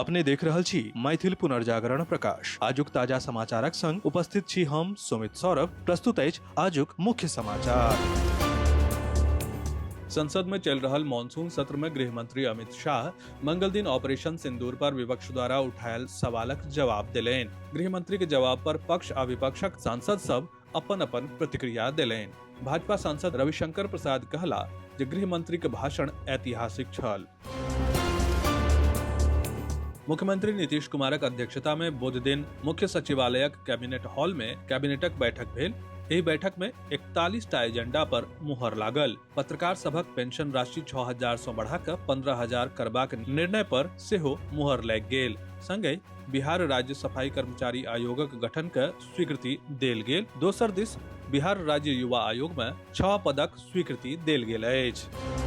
अपने देख रहल छी मैथिल पुनर्जागरण प्रकाश। आजुक ताजा समाचारक संग उपस्थित छी हम सुमित सौरभ। प्रस्तुत अछि आजुक मुख्य समाचार। संसद में चल रहल मानसून सत्र में गृह मंत्री अमित शाह मंगल दिन ऑपरेशन सिंदूर पर विपक्ष द्वारा उठायल सवालक जवाब देलनि। गृह मंत्री के जवाब पर पक्ष आ विपक्षक सांसद सब अपन अपन प्रतिक्रिया देलनि। भाजपा सांसद रविशंकर प्रसाद कहला जे गृह मंत्री के भाषण ऐतिहासिक छल। मुख्यमंत्री नीतीश कुमारक अध्यक्षता में बुध दिन मुख्य सचिवालयक कैबिनेट हॉल में कैबिनेटक बैठक भेल। एहि बैठक में 41 टा एजेंडा पर मुहर लागल। पत्रकार सभक पेंशन राशि 6000 सँ बढ़ा कऽ 15,000 करबाक निर्णय पर सेहो मुहर लागि गेल। संगहि बिहार राज्य सफाई कर्मचारी आयोगक गठन के स्वीकृति देल गेल। दोसर दिस बिहार राज्य युवा आयोग में 6 पदक स्वीकृति देल गेल अछि।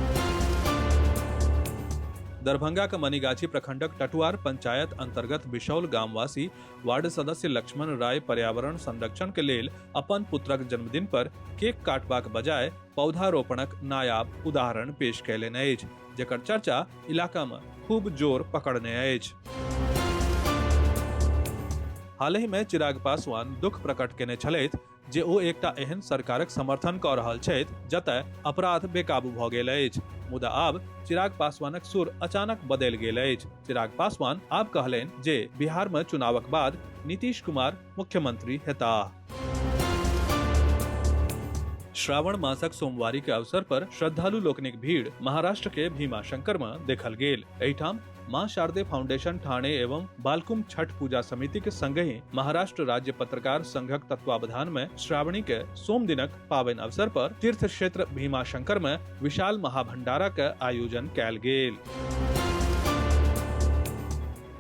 दरभंगा के मनीगाछी प्रखंडक टटुआर पंचायत अंतर्गत बिशौल गामवासी वार्ड सदस्य लक्ष्मण राय पर्यावरण संरक्षण के लेल अपन पुत्रक जन्मदिन पर केक काटबाक बजाय पौधारोपणक नायाब उदाहरण पेश कयलनि अछि, जकर चर्चा इलाका में खूब जोर पकड़ने अछि। हालहि में चिराग पासवान दुख प्रकट केने छलथि जे ओ एकटा एहन सरकारक समर्थन कऽ रहल छथि जतय अपराध बेकाबू भऽ गेल अछि। मुदा आब चिराग पासवानक सुर अचानक बदलि गेल अछि। चिराग पासवान आब कहलनि जे बिहार में चुनावक बाद नीतीश कुमार मुख्यमंत्री हेताह। श्रावण मासक सोमवारी के अवसर पर श्रद्धालु लोकनिक भीड़ महाराष्ट्र के भीमाशंकर में देखल गेल। एहिठाम मां शारदे फाउंडेशन ठाणे एवं बालकुम छठ पूजा समिति के संगहि महाराष्ट्र राज्य पत्रकार संघक तत्वावधान में श्रावणी के सोम दिनक पावन अवसर पर तीर्थ क्षेत्र भीमाशंकर में विशाल महाभंडारा के आयोजन कयल गेल।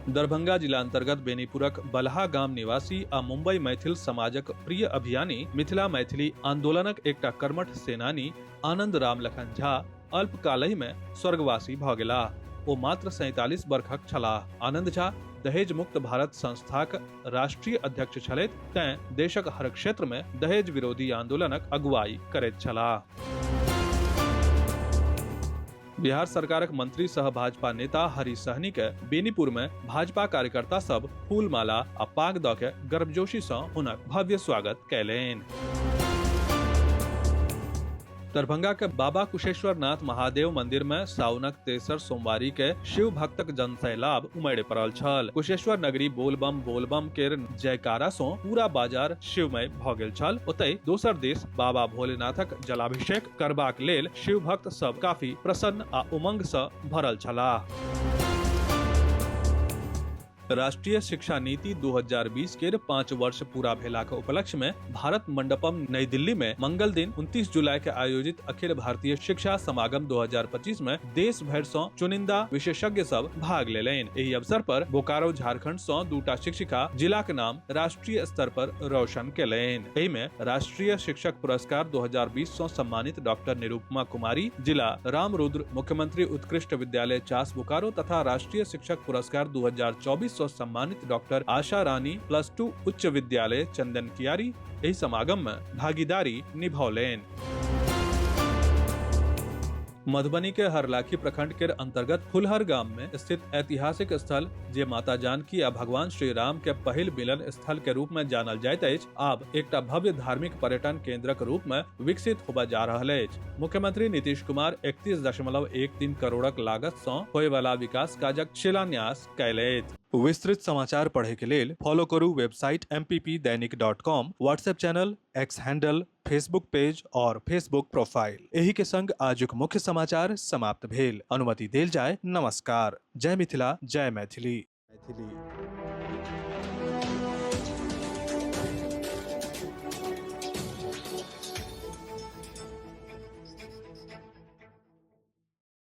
दरभंगा जिला अंतर्गत बेनीपुरक बलहा गाम निवासी आ मुंबई मैथिल समाजक प्रिय अभियानी मिथिला मैथिली आंदोलनक एकटा कर्मठ सेनानी आनंद राम लखन झा अल्पकालहि में स्वर्गवासी भऽ गेलाह। ओ मात्र 47 वर्षक छलाह। आनंद झा दहेज मुक्त भारत संस्थाक राष्ट्रीय अध्यक्ष छलथि, तैं देशक हर क्षेत्र में दहेज विरोधी आंदोलनक अगुवाई करैत छलाह। बिहार सरकारक मंत्री सह भाजपा नेता हरि सहनी के बेनीपुर में भाजपा कार्यकर्ता सब फूल माला आ पाग द के गर्मजोशी सँ हुनक भव्य स्वागत कयलनि। दरभंगा के बाबा कुशेश्वर नाथ महादेव मंदिर में सावनक तेसर सोमवारी के शिव भक्तक जनसैलाब उमड़ि पड़ल छल। कुशेश्वर नगरी बोलबम बोलबम केर जयकारा सँ पूरा बाजार शिवमय भऽ गेल छल। ओतहि दोसर दिस बाबा भोलेनाथक जलाभिषेक करबाक लेल शिव भक्त सब काफी प्रसन्न आ उमंग सँ भरल छलाह। राष्ट्रीय शिक्षा नीति 2020 केर 5 वर्ष पूरा भेलाक उपलक्ष्य में भारत मंडपम नई दिल्ली में मंगल दिन 29 जुलाई के आयोजित अखिल भारतीय शिक्षा समागम 2025 में देश भरि सँ चुनिंदा विशेषज्ञ सब भाग लेलनि। एहि अवसर पर बोकारो झारखंड सँ दूटा शिक्षिका जिलाक नाम राष्ट्रीय स्तर पर रोशन केलनि। एहि में राष्ट्रीय शिक्षक पुरस्कार 2020 सँ सम्मानित डॉक्टर निरुपमा कुमारी, जिला रामरुद्र मुख्यमंत्री उत्कृष्ट विद्यालय चास बोकारो तथा राष्ट्रीय शिक्षक पुरस्कार 2024 सँ सम्मानित डॉक्टर आशा रानी प्लस 2 उच्च विद्यालय चंदन कियारी एहि समागम में भागीदारी निभौलनि। मधुबनी के हरलाखी प्रखंड के अंतर्गत फुलहर गाम में स्थित ऐतिहासिक स्थल जे माता जानकी आ भगवान श्री राम के पहिल मिलन स्थल के रूप में जानल जाइत अछि, आब एकटा भव्य धार्मिक पर्यटन केंद्रक रूप में विकसित होबय जा रहल अछि। मुख्यमंत्री नीतीश कुमार 31.13 करोड़क लागत सँ होयवला विकास काजक शिलान्यास कयलथि। विस्तृत समाचार पढ़े के लेल फॉलो करू website mppdainik.com, WhatsApp channel, X handle, Facebook page और फेसबुक प्रोफाइल। एही के संग आजुक मुख्य समाचार समाप्त भेल। अनुमति देल जाय। नमस्कार। जय मिथिला, जय मैथिली। मैथिली।